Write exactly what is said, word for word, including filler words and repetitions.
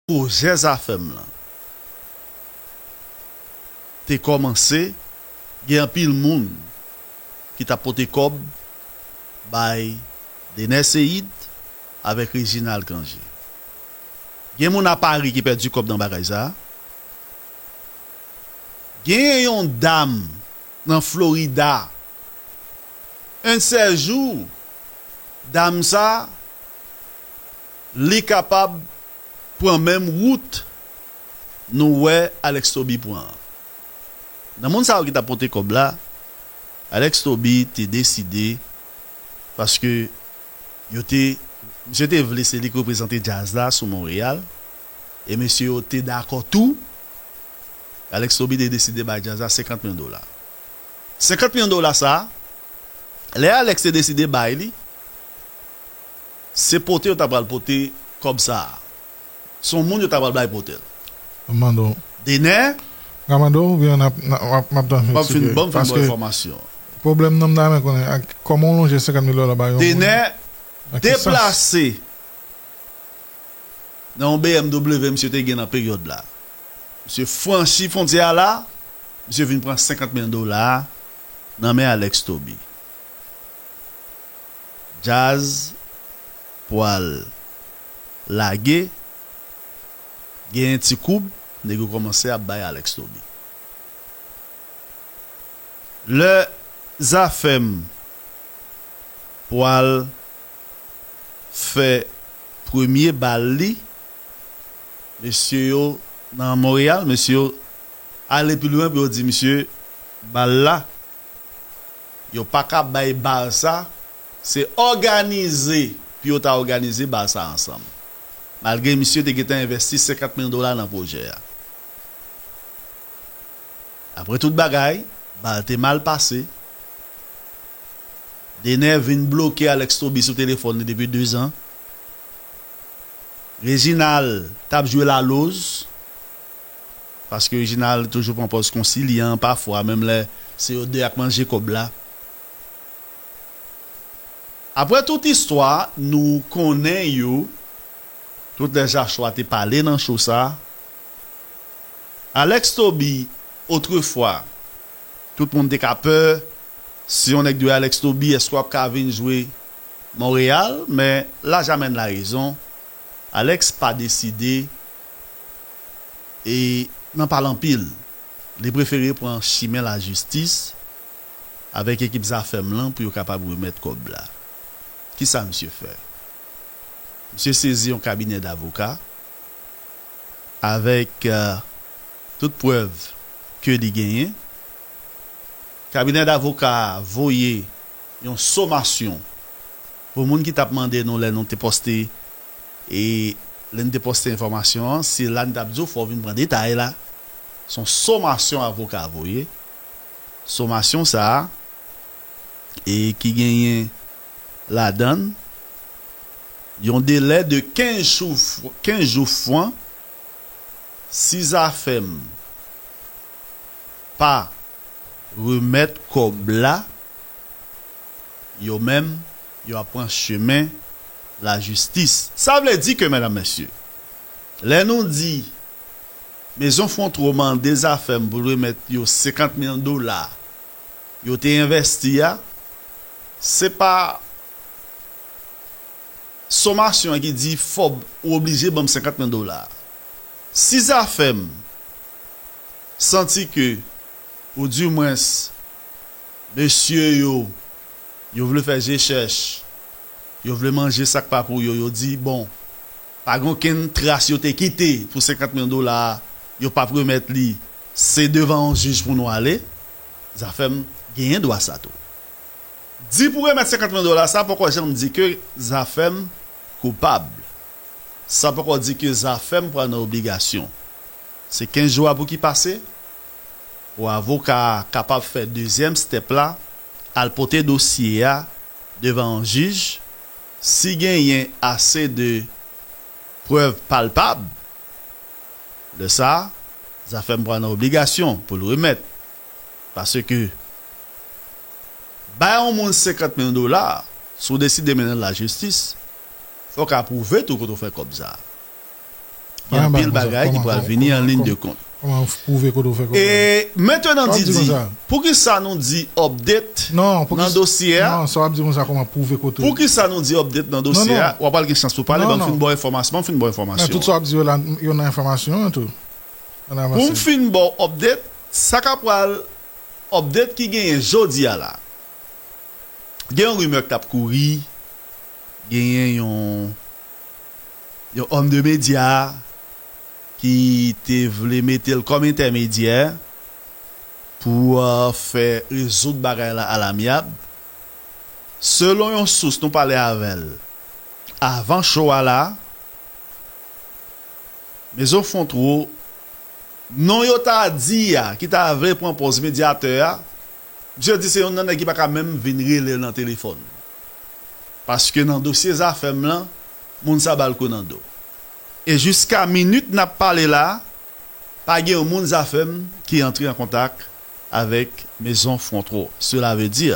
pwojè Zafèm lan te kòmanse, gen anpil moun ki t ap pote kòb bay Dener Ceide avèk Reginald Cangé. Gen moun a Pari ki pèdi kòb nan bagay sa a. Gen yon dam nan Florida, un de ces jours, dam sa, li kapab pran menm wout nou wè Alex Toby pran an. Nan moun sa yo ki t ap pote kòb la, Alex Toby te deside, paske yo te, misye te vle se li k reprezante djaz la sou Monreyal, e mesye yo te dakò tou. Alex Toby te deside bay djaz la senkant milyon dola. Senkant milyon dola sa, lè Alex te deside bay li, se pote yo ta pral pote kòb sa a. Se yon moun yo ta pral bay pote l. Mando. Dener. Gamando, oubyen n ap, n ap, m ap, m ap tann. Ban m fin, ban m fin bon enfòmasyon. Pwoblèm nan m ta renmen konnen, ak, kòman w lonje senkant mil dola bay yon moun? Dener deplase nan yon B M W misye te gen nan peryòd la. Misye franchi fwontyè a la, misye vin pran senkant mil dola nan men Alex Toby. Djaz pwal lage, genyen ti koub, nèg yo kòmanse ap bay Alex Toby. Lè Zafèm pwal fè premye bal li, mesye yo nan Monreyal, mesye yo ale pi lwen pou yo di misye, bal la, yo pa ka bay bal sa, se òganize pou yo ta òganize bal sa ansanm. Malgre misye te gentan envesti senkant mil dola nan pwojè a. Apre tout bagay, bal te mal pase. Dener vin bloke Alex Toby sou telefòn li depi dezan. Reginald t ap jwe laloz, paske Reginald toujou pran pòz konsilyan, pafwa, menm lè se yo de ak manje kòb la. Apre tout istwa nou konnen yo, tout lè Jachwa te pale nan cho sa, Alex Toby, otrefwa, tout moun te ka pè, si yon nèg dwe Alex Toby, èske w ap ka vin jwe Monreyal? Men, l'âge amène la raison, Alex pa deside e nan pale anpil. Li prefere pran chimen lajistis avèk ekip Zafèm lan pou yo kapab remèt kòb la. Kisa misye fè? Misye sezi yon kabinè davoka avèk, euh, tout prèv ke li genyen. Kabinè davoka a voye yon somasyon pou moun ki t ap mande nou lè nou te pòste, e lè n te pòste enfòmasyon an, se la n t ap di w fò w vin pran detay la. Se yon somasyon avoka a voye. Somasyon sa a, e ki genyen ladan l yon delè de kenz jou, kenz jou fran, si Zafèm pa remèt kòb la, yo menm, yo ap pran chemen lajistis. Sa vle di ke, medam, mesye, lè nou di Mezon Fwontwo mande Zafèm pou l remèt yo senkant mil dola yo te envèsti a, se pa somasyon an ki di fò w oblije ban m senkant mil dola. Si Zafèm santi ke, oudimwens, mesye yo, yo vle fè je chèch, yo vle manje sa k pa pou yo, yo di, bon, pa gen okenn tras yo te kite pou senkant mil dola a, yo p ap remèt li, se devan yon jij pou nou ale, Zafèm genyen dwa sa tou. Di pou remèt senkant mil dola, sa poko janm di ke Zafèm koupab. Sa poko di ke Zafèm pral nan obligasyon. Se kenz jou a pou ki pase, pou avoka a kapab fè dezyèm step la, al pote dosye a devan yon jij. Si genyen ase de prèv palpab, lè sa a, Zafèm pral nan obligasyon pou l remèt. Paske bay yon moun senkant mil dola, si w deside mennen l lajistis, fò w ka pwouve tou kote w fè kòb sa a. Gen anpil bagay ki pral vini an liy de kont. Kòman pwouve kote w fè kote? E mentnan, Didi, poukisa nou di update nan dosye a? Non, sa w ap di konsa, kòman pwouve kote w? Poukisa nou di update nan dosye a? W ap pral gen chans pou pale, ban m fin ba w enfòmasyon, ban m fin ba w enfòmasyon. Men tout sa w ap di yo la, yo nan enfòmasyon an tou. Pou m fin ba w update, sa k ap pral update ki genyen jodi a la. Gen yon rimè k t ap kouri, genyen yon yon òm de medya ki te vle mete l kòm entèmedyè pou uh, fè rezoud bagay la alamyab. Selon yon sous nou pale avè l avan cho a la, Mezon Fontwo, non yo ta di a ki ta vle pran pòz medyatè a, misye di se youn nan nèg ki pa ka menm vin rele l nan telefòn. Paske nan dosye Zafèm lan, moun sa ba l kou nan do. E jiska minit n ap pale la, pa gen yon moun Zafèm ki antre an kontak avèk Mezon Fontwo. Sela vle di,